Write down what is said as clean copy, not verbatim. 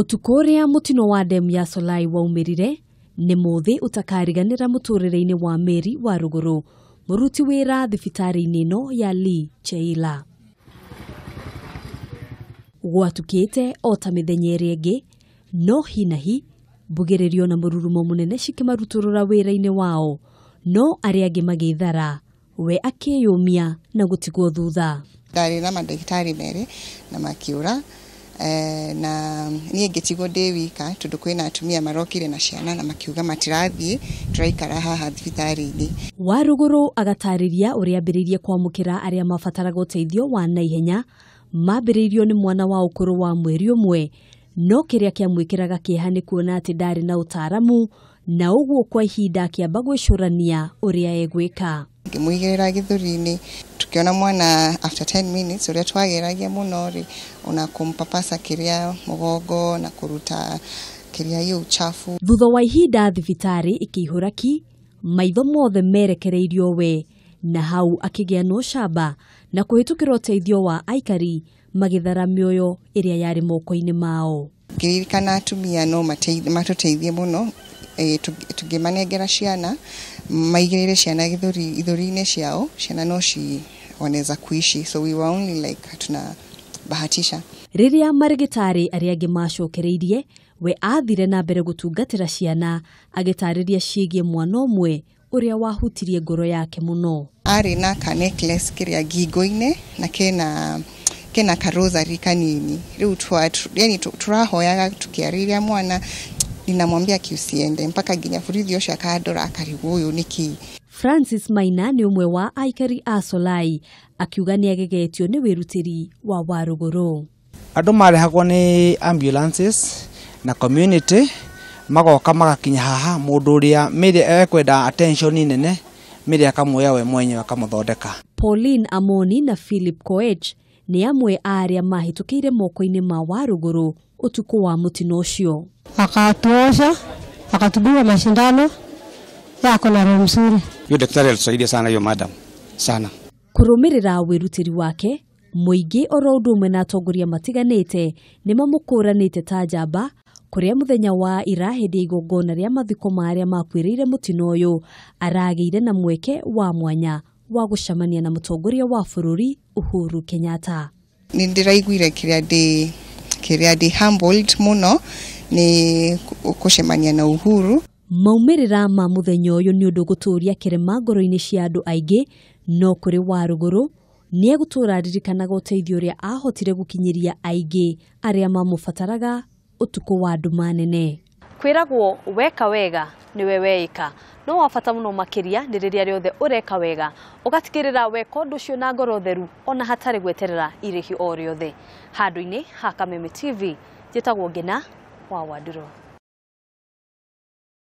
Ũtukũ ũrĩa mũtino wa demu ya Solai waumĩrire nĩ mũthĩ ũtakariganĩra mũtũrĩre-inĩ wa Mary Warũgũrũ, mũruti wĩra thibitarĩ-inĩ ĩno ya Lee Cheila. Gwatukĩte o ta mĩthenya ĩrĩa ĩngĩ, no hi na hi mbugĩrĩrio na mũrurumo mũnene cikĩmarutũrũra wĩra-inĩ wao, no arĩa angĩ magĩthara, we akĩyũmia na gũtigwo thutha. Ndarĩ na mandagĩtarĩ merĩ na makiũra, na niĩ ngĩtigwo ndĩ wika tondũ kwĩna atumia marokire na ciana na makiuga matirathiĩ, tũraikara haha thibitarĩ-inĩ. Warũgũrũ agatarĩria ũrĩa ambĩrĩirie kwamũkĩra arĩa mabataraga ũteithio wa naihenya, mambĩrĩirio nĩ mwana wa ũkũrũ wa mweri ũmwe, no kĩrĩa kĩamwĩkĩraga kĩeha nĩ kuona atĩ ndarĩ na ũtaaramu, na ũguo kwa ihinda akĩamba gwĩcũrania ũrĩa egwĩka. Ngĩmũigĩrĩra gĩthũri-inĩ, tukiona mwana after 10 minutes ũrĩa twageragia mũno rĩ, ona kũmpapasa kĩrĩa mũgongo na kũruta kĩrĩa hiyo uchafu. Thutha wa ihinda thibitarĩ ĩkĩihũra ki, maitho mothe merekereirio we, na hau akĩgĩa na ũcamba na kũhĩtũkĩra ũteithio wa aikari magĩthara mĩoyo ĩrĩa yarĩ moko-inĩ mao. Ngĩririkana atumia no matũteithie mũno, tũngĩmanengera ciana, maigĩrĩre ciana ithũri-inĩ ciao, ciana no wanaweza kuishi, so we were only like tunabahatisha. Rĩrĩa marĩgĩtarĩ arĩa angĩ macokereirie, we athire na mbere gũtungatĩra ciana, agĩtarĩria ciĩgiĩ mwana ũmwe ũrĩa wahutirie ngoro yake mũno. Arĩ na ka necklace kĩrĩa ngingo-inĩ na kena ka rosary kanini. Rĩu yani tũrahoyaga tũkĩarĩria mwana, ninamwambia kiusiende mpaka nginya borithi ũcio akandora akarigwo ũyũ nĩkĩ. Francis Maina nĩ ũmwe wa aikari a Solai, akiuga nĩ agegetio nĩ wĩrutĩri wa Warũgũrũ. Andũ marehagwo nĩ ambulances na community magoka magakinya haha, mũndũ ũrĩa mĩrĩ ekwenda attention nene mĩrĩ akamuoya we mwenyewe akamũthondeka. Pauline Amoni na Philip Koech nĩ amwe a arĩa mahĩtũkĩire moko-inĩ ma Warũgũrũ ũtukũ wa mũtino ũcio. Akatuosha, akatudunga mashindano yako na roho mzuri. Yule daktari alitusaidia sana, hiyo madam sana. Kũrũmĩrĩra wĩrutĩri wake, mũingĩ oro ũndũ ũmwe na atongoria matiganĩte nĩ mamũkũranĩte ta njamba, kũrĩa mũthenya wa ira hĩndĩ ya igongona rĩa mathiko ma arĩa makuĩrĩire mũtino ũyũ aragĩire na mweke wa mwanya wa gũcemania na mũtongoria wa bũrũri Uhuru Kenyatta. Nĩ ndĩraiguire kĩrĩa ndĩ humbled mũno nĩ gũcemania na Uhuru. Maumĩrĩra ma mũthenya ũyũ nĩ ũndũ gũtũria kĩrema ngoro-inĩ cia andũ aingĩ, no kũrĩ Warũgũrũ nĩ egũtũra aririkanaga ũteithio ũrĩa ahotire gũkinyĩria aingĩ arĩa mamũbataraga ũtukũ wa nduma nene. Kwĩragwo weka wega nĩwe weĩka, no wa bata mũno makĩria nĩ rĩrĩa rĩothe ũreka wega ũgatigĩrĩra weka ũndũ ũcio na ngoro theru ona hatarĩ gweterera irĩhi o rĩothe. Handũ-inĩ ha Kameme TV, njĩtagwo Ngina wa Wandũrũ.